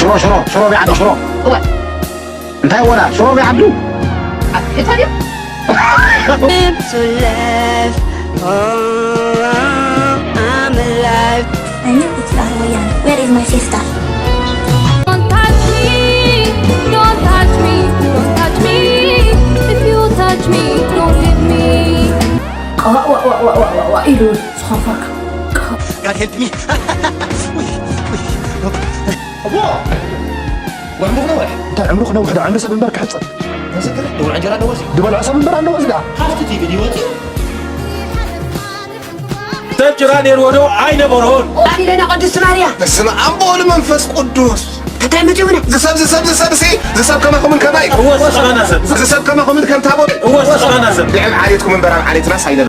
ሽሮ ሽሮ ሽሮ ቢዓዱ ሽሮ። እዋ። እንታይ ወላ ሽሮ ቢዓዱ? ኣትክልታ ድዩ? Live to live. Oh, I'm alive. Where is my sister? Don't touch me, don't touch me, don't touch me. If you touch me, don't leave me. ዋ ኢሉ ዝኸፈርካ God help me. እንታይ ዕምሩ ክነውሕ ዶ ዕምሪ ሰብ እምበር ክሕፀር ተዘክረ ደውል ዕንጀራ ደወሲ ዝበልዖ ሰብ እምበር ኣለዎ እዚ ደኣ ካብቲ ቲቪ ድዩ ወፂኡ? ሰብ ጭራ ነይርዎ ዶ ኣይነበሮን? ኣሊለና ቅድስቲ ማርያም በስመ ኣብ ወወልድ መንፈስ ቅዱስ እንታይ መፂኡና ዝሰብ ዝሰብ ዝሰብ ሲ ዝሰብ ከማኹምን ከማይ እወ ዝሰባና ሰብ ዝሰብ ከማኹምን ከም ታቦት እወ ዝሰባና ሰብ ድዕም ዓሌትኩም እምበር ኣብ ዓሌትናስ ኣይነበረን።